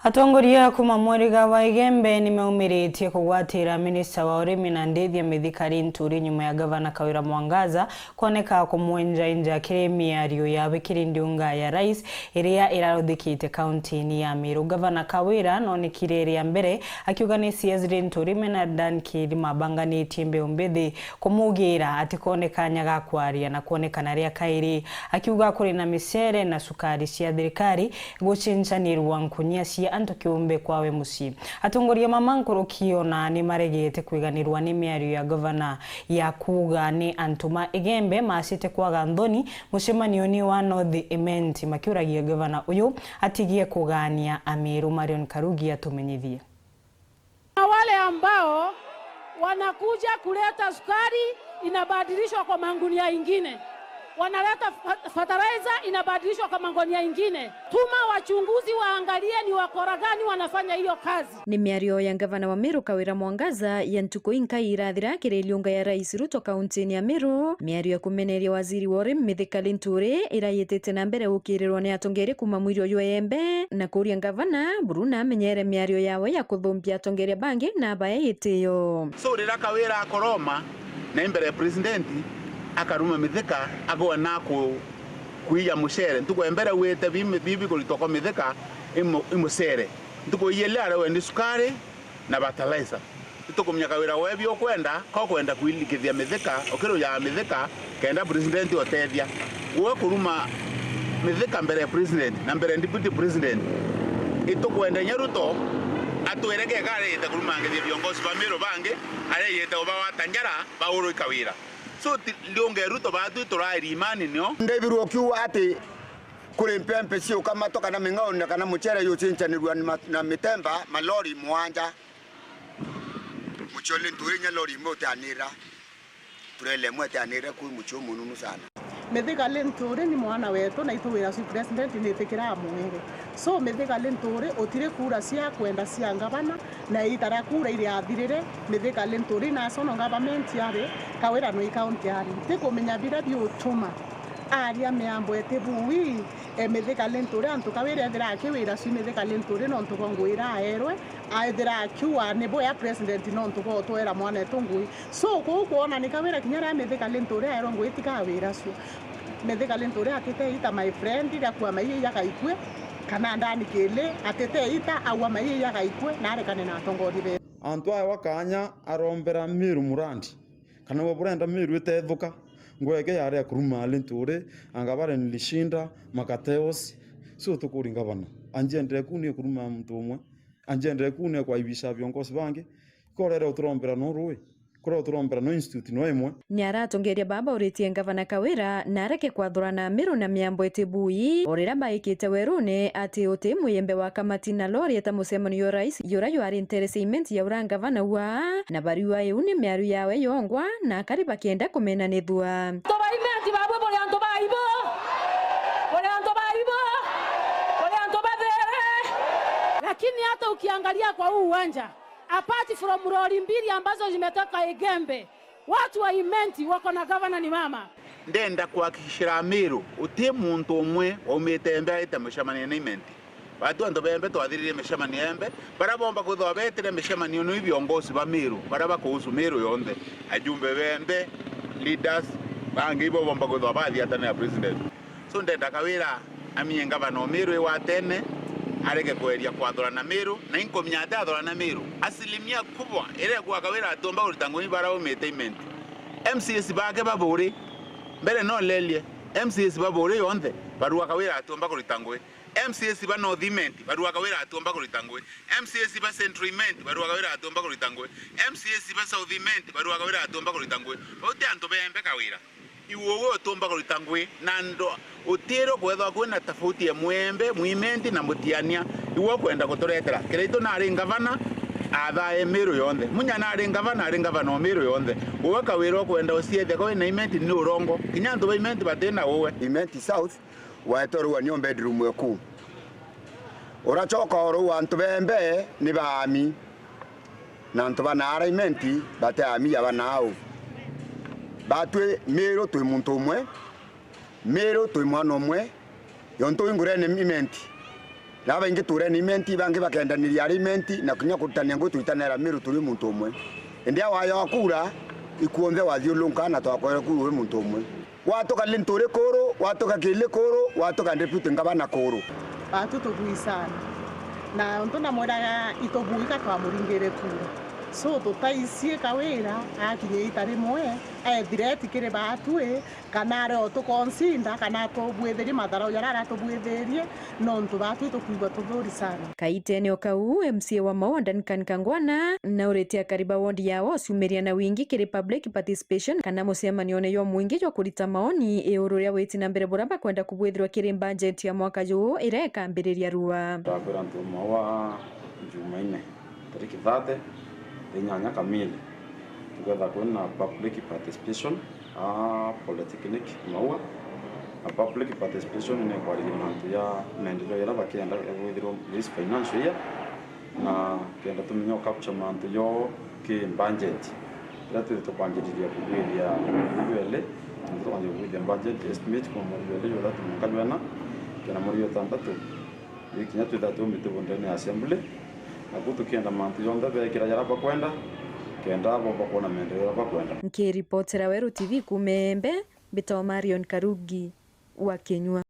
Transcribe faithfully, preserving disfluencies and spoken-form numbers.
Atongoria kuma mwiriga wa Igembe nimeumiritie kugwatira minista wa urimi na ndithia Mithika Linturi nyuma ya gavana Kawira Mwangaza kwoneka kumwenjainja kiri miario ya wikiri ndiunga ya rais iria iraruthikite kaunti-ini ya Meru. Gavana Kawira nonekire ria mbere akiuga ni C S Linturi mena Dan Kiir mabanganitie mbeu mbithi kumugira ati kone kanya ga kwaria na kwonekana ria kairi, akiuga kuri na micere na cukari cia thirikari gucincanirwa nkunia cia antu kiumbe kwawe mucii. Atongoria mama nkuruki ona ni maregete kwiganirwa ni miario ya gavana ya kuuga ni antu ma Igembe macite kwaga nthoni mucemanioni wa North Imenti, makiuragia gavana uyu atigie kugania Ameru. Marion Karugi atumenyithie. Na wale ambao wanakuja kuleta sukari inabadilishwa kwa magunia ingine, wanaleta fa-, fertilizer inabadilishwa kwa magunia ingine. Tuma wachunguzi waangalie ni wakora gani wanafanya hiyo kazi. Ni miario ya gavana wa Meru Kawira Mwangaza ya ntuku inkai irathira kiri iliunga ya Rais Ruto kaunti-ini ya Meru, miario ya kumeneria waziri wa urimi Mithika Linturi irayitite na mbere gukirirwa ni atongeria kuma mwiri uyu wa Igembe na kuria gavana buru na amenyere miario yawe ya kuthumbia atongeria bangi na abae gitio. So, rira Kawira akoroma na imbere ya president, akaruma Mithika, agwa na ku-, kuiya mucere. Ntuku ya mbere augite bi-, bi-, bikuritwa kwa Mithika imu-, imucere. Ntuku ya ili arauga ni sukari na fertilizer. Itukumenya Kawira we bi ukwenda, ko kwenda kuilikithia Mithika, ukirujaga Mithika, kenda president otethia. Gwe kuruma Mithika mbere ya president na mbere ya deputy president, itukwenda inya Ruto atwire keka areyite kurumangithia viongozi ba Meru bangi, areyite ubawata njara baurwe Kawira. So, ti, ndiunge Ruto batwi turairi imani nio. Ndaigirwe ukiuga ati kuri mpempe ciukamatwa kana ming'aune kana mucere jucincanirua na ma-, na mitemba malori mwanja. Mucii o Linturi inya lori imwe utianira. Trela imwe itianire kuu mucii umununu sana. Mithika Linturi ni mwana wetu na itu wira cio president nitikiraa mwere. So Mithika Linturi utiri kura cia kwenda cia ngavana na iita ria kura iriathirire, Mithika Linturi national government ari, Kawira nwi county ari. Ntikumenya biria biutuma aria miambo iti bui, e, Mithika Linturi antu Kawira ethira akiwira cio Mithika Linturi nontu bwa ngui ira aerwe, aethira akiuga ni bwea president nontu bwa utwera mwanetu ngui. So, kuu kwona ni Kawira kinya riria Mithika Linturi aerwa ngui tikawira cio. Mithika Linturi atite ita my friend, riria kwa maiya iyagaikue, kana ndani kili, atite ita aua maiya iyagaikue, na arekane na atongoria be. Antu aya wa kanya arombera Meru murandi, kana we burenda Meru itethuka, ngweke yari ya kuruma Linturi, anga bare nilishinda, makateos, so tukuri ngavana. Anjendere kuu ni kuruma muntu umwe, anjendere kuu ni kwaibisha viongozi bangi, Korere uturombera no rui, korere uturombera no institute no imwe. Ni aratongeria baba uritie ngavana Kawira na areke kwathurana Meru na miambo iti bui, o riria baikite werune ati uti muyembe wa kamati na lori eta mucemanio jwa rais jura jwari ntere cia imenti ya ura ngavana ua, na bariua iu ni miaru yawe yongwa na akari bakienda kumenanithua. Antu ba imenti babwe buri antu ba ibo, buri antu ba ibo, buri antu bathere. Lakini hata ukiangalia kwa huu uwanja, apart from lori mbili ambazo zimetoka Igembe, watu wa Imenti wako na gavana ni mama. Ndenda kuhakikishira Amiru, uti muntu umwe waumite Embe aite mucemanio na Imenti. Batu antu ba Embe twathiririe micemanio ya Embe, baria bomba kwithirwa betire micemanio ni viongozi ba Miru, baria bakuhusu Miru yonthe, ajumbe ba Embe, leaders, bangi ibo bomba kwithirwa bathiatana na president. So ndenda Kawira amie ngavana o Miru igwatene, arege kweria kwathurana Miru, na inkumenya ati athurana Miru. Asilimia kubwa iria kwa Kawira atiumba kurita ngui bara umite Imenti. M C As bake ba Buuri, mbere no lelie, M C As ba Buuri yonthe, barua Kawira atiumba kurita ngui. M C As ba North Imenti, barua Kawira atiumba kurita ngui. M C As ba Central Imenti, barua Kawira atiumba kurita ngui. M C As ba South Imenti, barua Kawira atiumba kurita ngui. Bau ti antu ba Embe Kawira. Iwe uwe utumba kurita ngui na ndo utire kwethwa kwina tofauti ya Mwembe, Mwimenti na Mutiania. Iwe ukwenda kuturetera. Kiraitu nari ngavana, athae Miru yonthe. Munya nari ngavana, ari ngavana o Miru yonthe. Uwe Kawira ukwenda uciethia kwa wina Imenti ni urongo. Kinya antu ba Imenti batina uwe. Imenti South, waetwe rua nio bedroom eku. Uracoka o ruu antu ba Embe ni baami. Na antu ba naara Imenti bati aami ya ba naau. Batwi Miru twi muntu umwe, Miru twi mwana umwe, yontu wi ngurene Imenti. Na babaingi tureni imenti, bangi bakendaniria ari imenti, na kinya kuritania ngugi twitanera Miru turi muntu umwe. Indi a waya wa kura, ikuonthe wathiurunka na twakwere kura wi muntu umwe. Watuka Linturi kuru, watuka Kili kuru, watuka deputy ngavana kuru. Batu tubui sana. Na untu namwiraga itubui ka twamuringire kura. So tutaicie Kawira, akinye ita rimwe, ethire etikiri batwi, kana ari o tukonsinda, kana atubwithirie matharau jaria aratubwithirie, nontu batwi tukwigua tuthuri sana. Kaitene o kau, M C A wa Maua Duncan Kangwana nauritie akari ba ward yawe uciumiria na wingi kiri public participation kana mucemanione jwa mwingi jwa kurita maoni iuru ria witi na mbere buria bakwenda kubwithirwa kiri budget ya mwaka juu iria ikambiriria rua. Ndakwira antu Maua Jumaine tariki thirty, thaa inyanya kamili, tugetha kwina public participation a Polytechnic Maua. Na public participation ni kwariria mantu ya maendeleo jaria bakienda gwithirwa this financial year, na kenda tumenye u capture mantu jo ki budget. Riria twithite kwanjiriria kubwithia iu eli, twambiririe kubwithia budget estimate kuma mweri wa eli jwa ithatu mwanka jwa ina, kenda mweri wa itantatu. Riu kinya twitha twaumite ndene ya assembly, naku tukienda mantu jonthe beekira jaria bakwenda, kenda bo bakwona maendeleo jaria bakwenda. Nkiripotera Weru T V kuuma Embe, mbitagwa Marion Karugi wa Kinyua.